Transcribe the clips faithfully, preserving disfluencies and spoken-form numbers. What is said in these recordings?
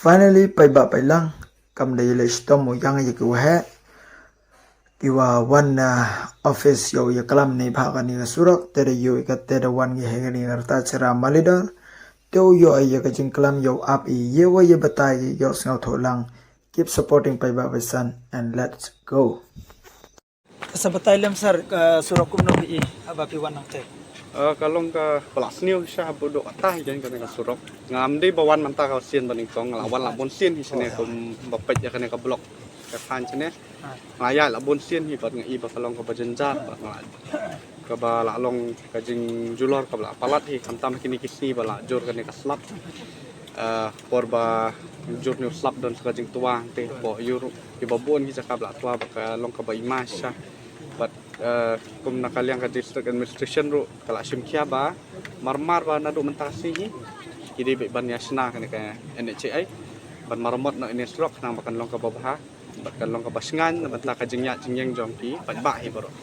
Finally, paidbah paidlang, kam da ïaleh shitom u ïang ïa ki waheh ki wa wan na office ïa u ïaklam neibhah kane ka surok, te da ïoh ïa ka, te da wan ki ha kane ka rta Chira Malidor. Te u ïoh ïa ka jingklam, ïa u ap ïa u, ïa batai, ïa u sngewthuh lang. Keep supporting paidbah paisan and let's go. Sa batai lem sir, ka surok kumno phi i haba phi wan nangte? Eh, ka long kaba la sniew shisha haduh katta hi kane ka surok. Ngam dei ba wan mynta ka sien ba nyngkong, nga la wan la bun sien hi shane, kumba peit ïa kane ka block ka thaiñ shane. Ah. Nga la ïaid la bun sien hi bad nga i ba ka long kaba jynjar bad nga la, kaba la long ka jingjulor kaba la palat hi, khamtam kine ki sngi ba la jur kane ka slap. Eh, por ba jur ne u slap don sa ka jingtwa, te por ïuh ruh kiba bun ki jaka ba la twa, ba ka long kaba i ma shisha. Bad, eh, kum na ka liang ka district administration ruh ka la shim khia ba marmar ba naduh mynta ka sngi hi ki dei beit ban ïa shna kane ka N H I ban maramot noh ïa ine i surok khnang ba kan long kaba bha bad kan long kaba shngaiñ na bynta ka jingïaid jingïeng jong ki paidbah hi baroh.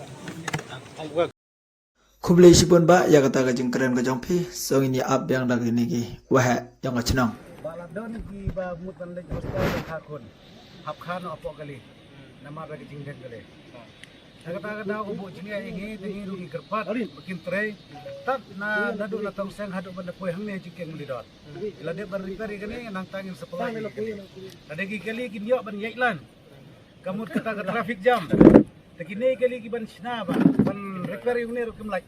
Khublei shibun bah ïa kata ka jingkren ka jong phi. Sngewbha ïa ap biang da kine ki waheh jong ka chnong. Ba la don kiba mut ban leit hostel ha khun, hap kha noh hapoh kali namar da ka jingdeng kali. Na kata ka daw ka buh jingeh ïa ngi, te ngi ruh ngi kyrpad ba kin trei tad na, naduh na Tongseng haduh ban da poi hangne jingkieng Malidor. Lada dep ban repair ïa kane, nangta ngin supply ïa kane. Lada ki kali kin ïoh ban ïaid line, ka mut kata ka traffic jam. Te kine kali ki ban shna ba ban repair ïa une ruh kim lah.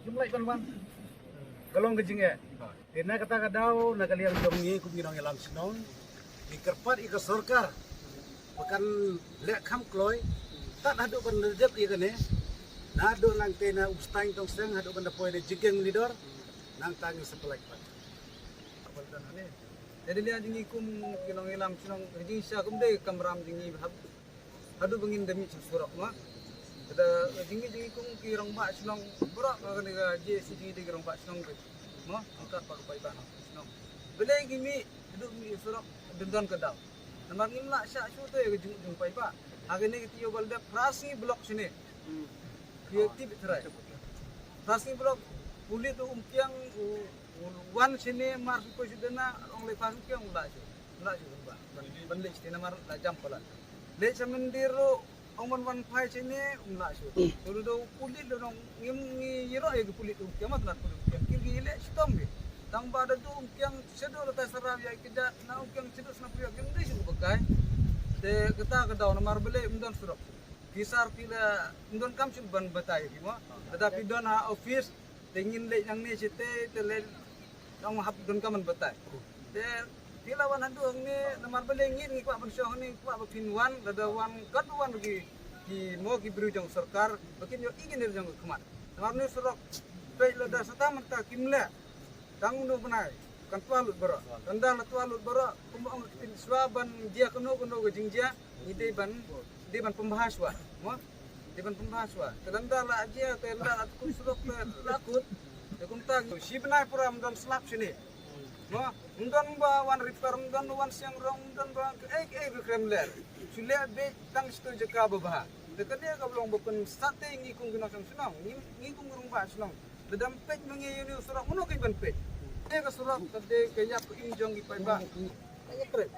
Kim lah ban wan. Ka long ka jingeh. Te na kata ka daw, na ka liang jong ngi kum ki nongïalam shnong, ngi kyrpad ïa ka sorkar ba kan leh kham kloi tad haduh ban da dep ïa kane. Naduh nangte na Umstang Tongseng haduh ban da poi na jingkieng Malidor, nangta ngin supply pat. Te da liang jong ngi kum ki nongïalam shnong, ka jingshisha kam dei kamram jong ngi hap, haduh ba ngin da mih sha surok ma. Te da jong ngi, jong ngi kum ki rangbah shnong baroh, ka kane ka J A C jong ngi dei ki rangbah shnong beit ma, angkat bad u paidbah shnong. Balei ngi mih haduh mih surok, don don ka daw. Namar ngim lah shah shuh te ïa ka jingmut jong u paidbah. Ha kane ka taïew ba la dep phra sngi block shane. Ki tip trai. Phra sngi block, pulit um kiang, u, u wan shane mar shu poi shu dena, ong lei phra sngi kiang, um lah shuh. Um lah shuh ban, ban, ban leit shane namar la jam palat. Leit sha Mandir ruh, ong ban wan phai shane, um lah shuh. Te ruh da u pulit da u nong, ngim, ngi ïaroh ïa ki pulit um kiang, ma tnat pulit um kiang. Ki, ki leh shitom ki. Tang ba da duh um kiang shaduh Latai Saraw ïa ki da, na um kiang shaduh Snapri ïa ki, ym dei shuh ba kai. Te kata ka daw namar balei ym don surok. Phi sar phi la ym donkam shuh ban batai phi mo. Lada phi don ha office, te ngin leit nangne shatei, te leit nang hap donkam ban batai. Te phi la wan haduh hangne namar balei ngin, ngi kwah ban shong hangne, ngi kwah ba phin wan, lada wan kat wan ki, ki mo ki briew jong sorkar, ba kin ïohi kine jong ka khmat. Namar une u surok, peit lada sa tang mynta kim leh. Tang uno u bnai kan twa lut baroh. Tang da la twa lut baroh, kumba ong ka ktien, shuwa ban jia kano kano ka jingjia, ngi dei ban, dei ban pynbha shuwa. Mo? Dei ban pynbha shuwa. Te lada la jia, te lada la kut surok, te la kut. Te kumta shi bnai pura ym don slap shane. Mo? Ym don ba wan repair, ym don ba wan siang rong, ym don ba wan kaei kaei ruh khlem leh. Shu leh beit tang shito jaka ba bha. Te kane ka long ba pynsat te ngi kum ki nongshong shnong, ngi, ngi kum ki rangbah shnong. Lada ym peit ma ngi ïa une u surok, mano kin ban peit? Te ka surok ka dei ka ïap ka im jong ki paidbah. Ka ïa kren.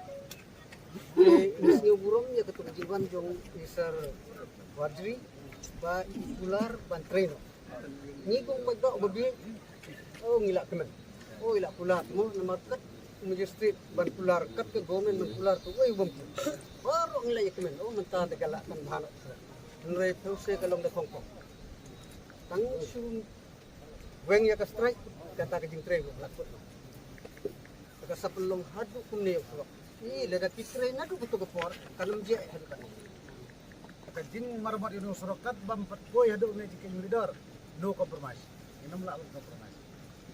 Te ngi sngewburom ïa ka tuk jingwan jong i Sir Warjri ba i kular ban trei noh. Ngi kum paidbah ba bieit, oh, ngi la kmen. Oh, i la kular mo, namar kat magistrate ban kular, kat ka government ban kular, to wei u bym kmen. Baroh ngi la ïa kmen. Oh, mynta te ka la kan bha noh. Hynrei pyrshah ka long da khongpong. Tang shu weng ïa ka strike, kata ka jingtrei ruh la kut noh. Te ka sa pynlong haduh kumne ïa u surok. Ih, lada ki trei naduh kato ka por, kan ym jia haduh katne. Te ka jingmaramot ïa une u surok kat bym pat poi haduh ne jingkieng Malidor. No compromise. Ngin ym lah ban compromise.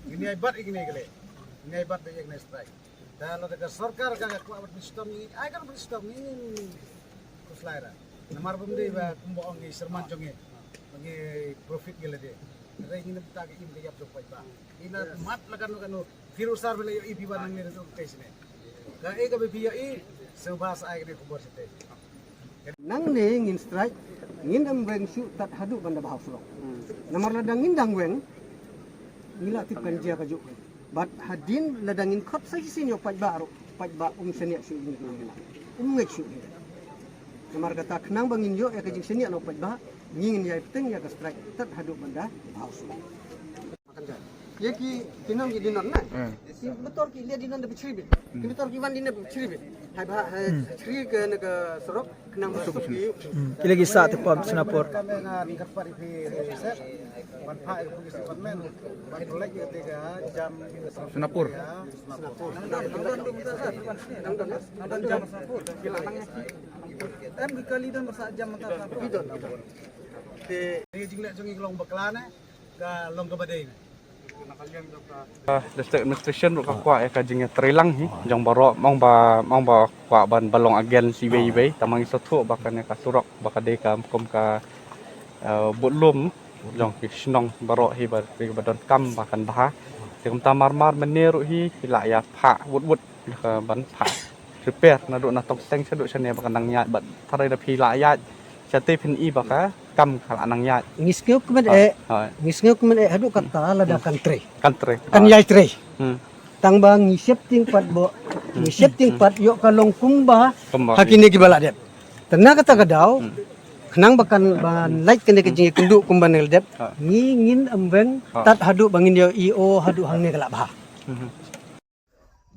Ngin ïai bat ïa kine ki leh. Ngin ïai bat ïa kine strike. Te lada ka sorkar ka, ka kwah ban pynshitom ïa ngi, ai kan pynshitom ïa ngi, ngin khuslai ra. Namar bym dei ba kumba ong ki syrman jong ngi, ba ngi profit ïa lade. Hynrei ngi na bynta ka im ka ïap jong paidbah. Ina mat la kano kano, phi ruh sar phi la ïohi phi wan nangne ruh ka kai sne. Kaei kaba phi ïohi, sngewbha sa ai kane ka khubor shatei. Nangne ngin strike, ngin ym weng shuh tad haduh ban da bha u surok. Namar lada ngin dang weng, ngi la tip kan jia kajuh. Bad hadien lada ngin khot sa shisien ïa u paidbah ruh, Paidbah um shaniah shuh ïa ngi, um ngeit shuh ïa ngi. Namar kata khnang ba ngin ïoh ïa ka jingshaniah na u paidbah, ngi ngin ïai bteng ïa ka strike tad haduh ban da bha u sum. Ïa ki, ki nong ki dinon na. Ki motor ki leh dinon da pachri bit. Ki motor ki wan dinon da pachri bit. Hai ba, hai chri ka na ka surok, khnang ba suk ki. Hmm. Ki lagi sah te pom Sonapur. Sonapur. Em ki kali don ba sah jam mynta. Te jingleh jong ngi ka long bakla ne ka long kaba dei. Ah, District Administration ruh ka kwah ïa ka jingïatreilang hi jong baroh, ym ong ba, ym ong ba kwah ban ba long against iwei iwei, tangba ngi sngewthuh ba kane ka surok ba ka dei ka kum ka, eh, budlum jong ki shnong baroh hi ba, ba donkam ba kan bha. Te kumta marmar mynne ruh hi ki la ïa phah wut wut ka ban phah repair naduh na Tongseng shaduh shane ba ka nang ïaid, bad tharai da phi la ïaid shatei phin i ba ka kam ka la nang ïaid. Ngi sngew kmen eh, ngi sngew kmen eh haduh katta lada kan trei. Kan trei. Kan ïai trei. Hmm. Tangba ngi sheptieng pat ba, ngi sheptieng pat ïoh ka long kumba ha kine kiba la dep. Te na kata ka daw, khnang ba kan ban lait kane ka jingïakynduh kumba ne la dep, ngi ngin ym weng tad haduh ba ngin ïoh ïoh haduh hangne ka la bha. Hmm.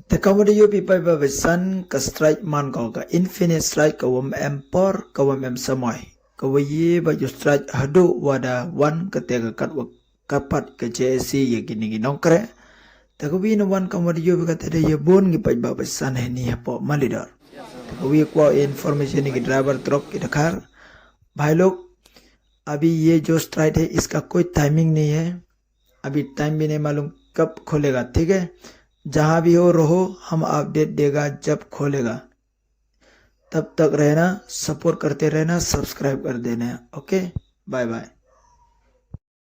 Te kumba da ïohi paidbah ba san ka strike man ko ka infinite strike, ka wym em por, ka wym em samoi. Ka wei ba ju strike haduh wa da wan kata ka kat wa ka pat ka J S C ïa kine ki nongkreh. Te ka wei na wan kumba da ïohi kata da ïa bun ki paidbah ba san hini hapoh Malidor. Te ka wei kwah information ïa ki driver truck ki dkhar. भाई लोग, अभी ये जो स्ट्राइक है, इसका कोई टाइमिंग नहीं है। अभी टाइम भी नहीं मालूम कब खोलेगा, ठीक है? जहाँ भी हो रहो, हम अपडेट देगा जब खोलेगा। तब तक रहना, सपोर्ट करते रहना, सब्सक्राइब कर देना। Okay, bye bye.